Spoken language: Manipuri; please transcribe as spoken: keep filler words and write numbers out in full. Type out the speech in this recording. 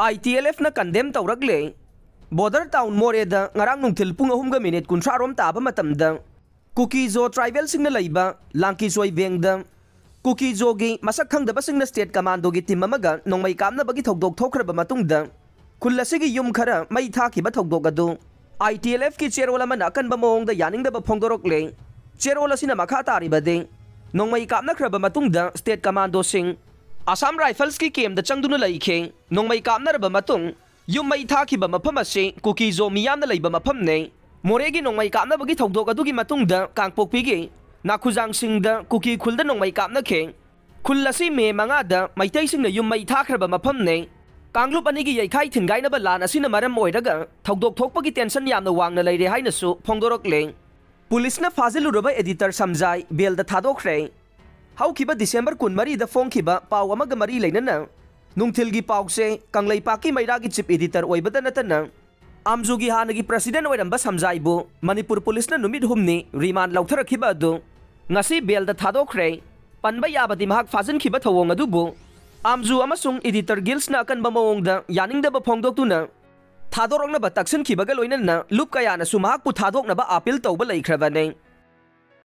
ITLFꯅ condemn ꯇꯧꯔꯛꯂꯦ꯫ Border town ꯃꯣꯔꯦꯗ ꯉꯔꯥꯡ ꯅꯨꯡꯊꯤꯜ ꯄꯨꯡ ꯑꯍꯨꯝꯒ ꯃꯤꯅꯤꯠ ꯀꯨꯟꯊ꯭ꯔꯥ ꯔꯣꯝ ꯇꯥꯕ ꯃꯇꯝꯗ ꯀꯨꯀꯤꯖꯣ tribalꯁꯤꯡꯅ ꯂꯩꯕ ꯂꯥꯡꯀꯤꯆꯣꯏ ꯕꯦꯡꯗ ꯀꯨꯀꯤꯖꯣꯒꯤ ꯃꯁꯛ ꯈꯪꯗꯕꯁꯤꯡꯅ state commandoꯒꯤ team ꯑꯃꯒ ꯅꯣꯡꯃꯩ ꯀꯥꯞꯅꯕꯒꯤ ꯊꯧꯗꯣꯛ ꯊꯣꯛꯈ꯭ꯔꯕ ꯃꯇꯨꯡꯗ ꯈꯨꯜ ꯑꯁꯤꯒꯤ ꯌꯨꯝ ꯈꯔ ꯃꯩ ꯊꯥꯈꯤꯕ ꯊꯧꯗꯣꯛ ꯑꯗꯨ ITLFꯀꯤ ꯆꯦꯔꯣꯜ ꯑꯃꯅ ꯑꯀꯟꯕ ꯃꯑꯣꯡꯗ ꯌꯥꯅꯤꯡꯗꯕ ꯐꯣꯡꯗꯣꯔꯛꯂꯦ꯫ ꯆꯦꯔꯣꯜ ꯑꯁꯤꯅ ꯃꯈꯥ ꯇꯥꯔꯤꯕꯗꯤ, ꯅꯣꯡꯃꯩ ꯀꯥꯞꯅꯈ꯭ꯔꯕ ꯃꯇꯨꯡꯗ state commandoꯁꯤꯡ Assam Riflesꯀꯤ campꯇ ꯆꯪꯗꯨꯅ ꯂꯩꯈꯤ꯫ ꯅꯣꯡꯃꯩ ꯀꯥꯞꯅꯔꯕ ꯃꯇꯨꯡ ꯌꯨꯝ ꯃꯩ ꯊꯥꯈꯤꯕ ꯃꯐꯝ ꯑꯁꯤ ꯀꯨꯀꯤꯖꯣ ꯃꯤꯌꯥꯝꯅ ꯂꯩꯕ ꯃꯐꯝꯅꯤ꯫ ꯃꯣꯔꯦꯒꯤ ꯅꯣꯡꯃꯩ ꯀꯥꯞꯅꯕꯒꯤ ꯊꯧꯗꯣꯛ ꯑꯗꯨꯒꯤ ꯃꯇꯨꯡꯗ ꯀꯥꯡꯄꯣꯛꯄꯤꯒꯤ ꯅꯥꯈꯨꯖꯥꯡꯁꯤꯡꯗ ꯀꯨꯀꯤ ꯈꯨꯜꯗ ꯅꯣꯡꯃꯩ ꯀꯥꯞꯅꯈꯤ꯫ ꯈꯨꯜ ꯑꯁꯤ ꯃꯦ ꯃꯉꯥꯗ ꯃꯩꯇꯩꯁꯤꯡꯅ ꯌꯨꯝ ꯃꯩ ꯊꯥꯈ꯭ꯔꯕ ꯃꯐꯝꯅꯤ꯫ ꯀꯥꯡꯂꯨꯞ ꯑꯅꯤꯒꯤ ꯌꯩꯈꯥꯏ ꯊꯤꯟꯒꯥꯏꯅꯕ ꯂꯥꯟ ꯑꯁꯤꯅ ꯃꯔꯝ ꯑꯣꯏꯔꯒ ꯊꯧꯗꯣꯛ ꯊꯣꯛꯄꯒꯤ tension ꯌꯥꯝꯅ ꯋꯥꯡꯅ ꯂꯩꯔꯦ ꯍꯥꯏꯅꯁꯨ ꯐꯣꯡꯗꯣꯔꯛꯂꯦ꯫ ꯄꯨꯂꯤꯁꯅ ꯐꯥꯖꯤꯜꯂꯨꯔꯕ editor ꯁꯝꯖꯥꯏ bailꯗ ꯊꯥꯗꯣꯛꯈ꯭ꯔꯦ꯫ ꯍꯧꯈꯤꯕ December ꯀꯨꯟꯃꯔꯤꯗ ꯐꯣꯡꯈꯤꯕ ꯄꯥꯎ ꯑꯃꯒ ꯃꯔꯤ ꯂꯩꯅꯅ ꯅꯨꯡꯊꯤꯜꯒꯤ ꯄꯥꯎꯁꯦ ꯀꯪꯂꯩꯄꯥꯛꯀꯤ ꯃꯩꯔꯥꯒꯤ chief editor ꯑꯣꯏꯕꯗ ꯅꯠꯇꯅ ꯑꯥꯝꯖꯨꯒꯤ ꯍꯥꯟꯅꯒꯤ president ꯑꯣꯏꯔꯝꯕ ꯁꯝꯖꯥꯏꯕꯨ ꯃꯅꯤꯄꯨꯔ ꯄꯨꯂꯤꯁꯅ ꯅꯨꯃꯤꯠ ꯍꯨꯝꯅꯤ remand ꯂꯧꯊꯔꯛꯈꯤꯕ ꯑꯗꯨ ꯉꯁꯤ bailꯗ ꯊꯥꯗꯣꯛꯈ꯭ꯔꯦ꯫ ꯄꯟꯕ ꯌꯥꯕꯗꯤ ꯃꯍꯥꯛ ꯐꯥꯖꯤꯟꯈꯤꯕ ꯊꯧꯑꯣꯡ ꯑꯗꯨꯕꯨ ꯑꯥꯝꯖꯨ ꯑꯃꯁꯨꯡ editor guildsꯅ ꯑꯀꯟꯕ ꯃꯑꯣꯡꯗ ꯌꯥꯅꯤꯡꯗꯕ ꯐꯣꯡꯗꯣꯛꯇꯨꯅ ꯊꯥꯗꯣꯔꯛꯅꯕ ꯇꯛꯁꯤꯟꯈꯤꯕꯒ ꯂꯣꯏꯅꯅ ꯂꯨꯞ ꯀꯌꯥꯅꯁꯨ ꯃꯍꯥꯛꯄꯨ ꯊꯥꯗꯣꯛꯅꯕ appeal ꯇꯧꯕ ꯂꯩꯈ꯭ꯔꯕꯅꯤ꯫